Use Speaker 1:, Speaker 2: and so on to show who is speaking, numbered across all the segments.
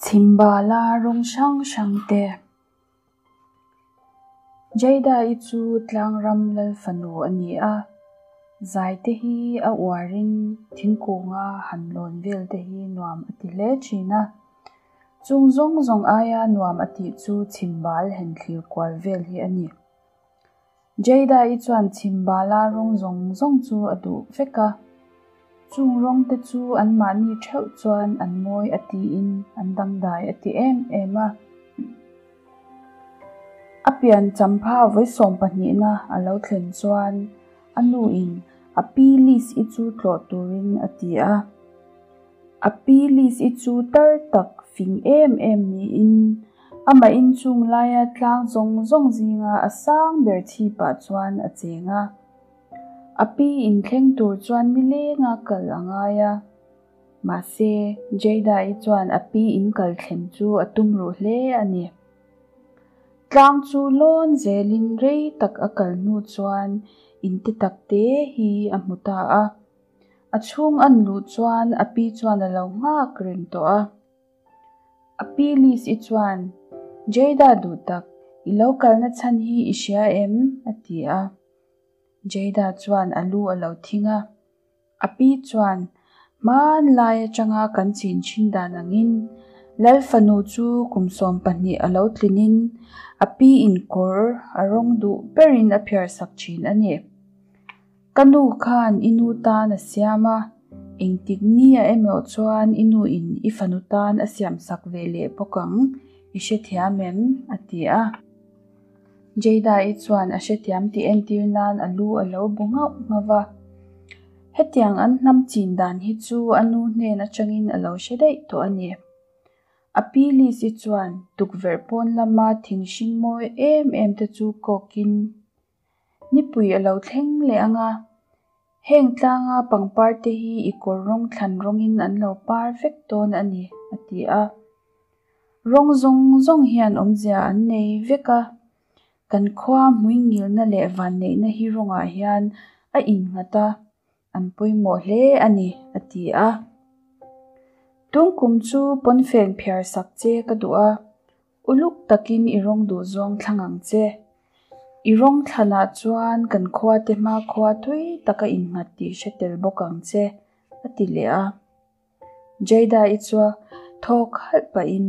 Speaker 1: Chhimbala rawng hrang hrang te. Jada-i chu tlangram lal fanu a ni a, zai te hi a uarin thingkunga han lawn vel te hi nuam a ti hle thin a. Chung zawng zawng aia nuam a tih chu chhimbal hen thlir kual vel hi a ni. Jada-i chuan chhimbala rawng zawng zawng chu a duh vek a. Chung rawng te chu anmahni theuh chuan an mawi a tiin an dangdai a ti em em a. A pian champha vawi sawm pahnihna a lo thlen chuan a nuin a pi Liz-i chu tlawh turin a ti a. A pi Liz-i chu tar tak fing em em niin amah inchung laia tlang zawng zawng zinga a sang ber chhipah chuan a cheng a. A pi inthleng tur chuan nilenga kal a ngai a. Mahse, Jada-i chuan a pi in kal thlem chu a tum ruh hle a ni. Tlang chu lawn zelin rei tak a kal hnu chuan in te tak te hi a hmu ta a. A chhung an luh chuan a pi chuan a lo nghak reng tawh a. A pi Liz-i chuan, Jada duh tak, i lo kalna chhan hi i hria em? a ti a. Jada chuan a lu a lo thing a. A pi chuan, Hmanlai atanga kan chin thin dan angin, Lal fanu chu kum 12 a lo tlinin a pi in kawr a rawng duh berin a phiar sak thin a ni. Ka nu khan i nu tan a siam a, engtik ni a emaw chuan i nu in i fanu tan a siam sak ve leh bawk ang, i hrethiam em? a ti a. Jada-i chuan a hrethiam tih entir nan a lu a lo bu nghauh nghauh va. Hetiang an hnam chin dan hi chu a nu hnen atangin a lo hre daih tawh a ni. A pi Liz-i chuan tukverh pawn lama thing hring mawi em em te chu kawkin nipui a lo thleng leh ang a, heng tlanga pangpar te hi i kawr rawng thlan rawngin an lo par vek dawn a ni, a ti a. Rawng zawng zawng hian awmzia an nei vek a, kan khua hmuingilna leh vanneihna hi rawngah hian a innghat a, an pawimawh hle a ni, a ti a. Tungkum chu pawnfen phiar sak che ka duh a, uluk takin i rawng duh zawng thlang ang che. I rawng thlanah chuan kan khua te hma khua tui taka innghat tih hre tel bawk ang che, a ti leh a. Jada-i chua thawk halh pahin,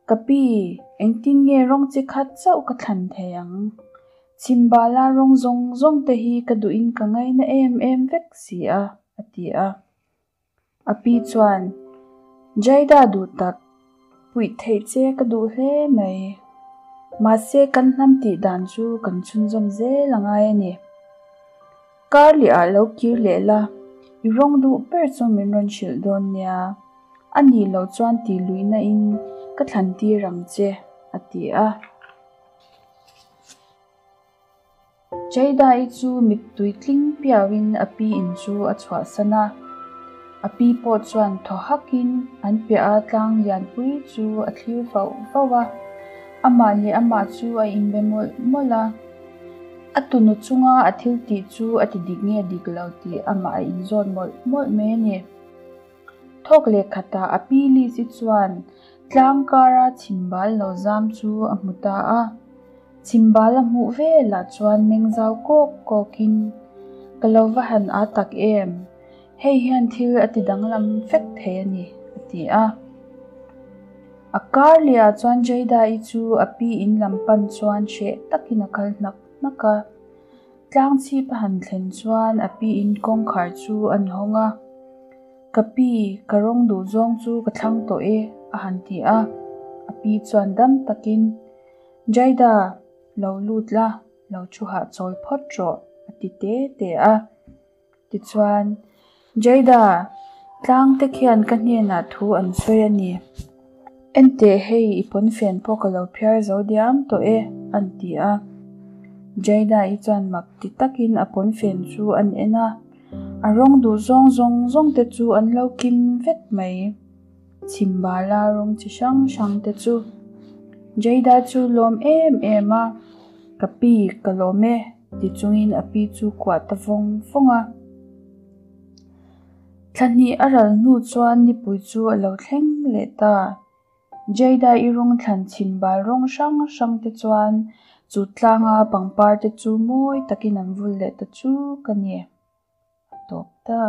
Speaker 1: Ka pi, engtin nge rawng chi khat chauh ka thlan thei ang? Chhimbala rawng zawng zawng te hi ka duhin ka ngaina em em vek si a, a ti a. A pi chuan, Jada duh tak, puih theih che ka duh hle mai. Mahse kan hnam tih dan chu kan chhunzawm zel a ngai a ni. Kar leh ah lo kir leh la, i rawng duh ber chu min rawn hrilh dawn nia. A nih loh chuan tih luihna in ka thlan tir ang che, a ti a. Jada-i chu mittui tling piauin a pi in chu a chhuahsan a. A pi pawh chuan thaw hakin an piah a tlang lianpui chu a thlir vauh vauh a. Amah leh amah chu a inbe mawlh mawlh a. A tunu chunga a thil tih chu a ti dik nge dik lo tih amah a inzawt mawlh mawlh mai a ni. Thawk leh khatah a pi Liz-i chuan tlang kara chhimbal lo zam chu a hmu ta a. Chhimbal a hmuh velah chuan meng zau kawk kawkin, Ka lo va han â tak em? Hei hian thil a ti danglam vek thei a ni, a ti a. A kar lehah chuan Jada-i chu a pi in lam pan chuan hreh takin a kal hnak hnak a. Tlang chhip a han thlen chuan a pi in kawngkhar chu an hawng a. Ka pi, ka rawng duh zawng chu ka thlang tawh e, a han ti a. A pi chuan dam takin, Jada, lo lut la, lo thu hahchawl phawt rawh, a ti te te a. Tichuan, Jada, tlang te khian ka hnenah thu an sawi a ni. Enteh hei i pawnfen pawh ka lo phiar zo diam tawh e, an ti a. Jada-i chuan mak ti takin a pawnfen chu an en a, a rawng duh zawng zawng zawng te chu an lo kim vek mai. Chhimbala rawng chi hrang hrang te chu. Jada chu lawm em em a, Ka pi, ka lawm e. Ti chungin a pi chu kuah ta vawng vawng a. Thla hnih a ral hnu chuan nipui chu a lo thleng leh ta. Jada-i rawng thlan chhimbal rawng hrang hrang te chuan chu tlanga pangpar te chu mawi takin an vul leh ta chuk a ni. A tawp ta.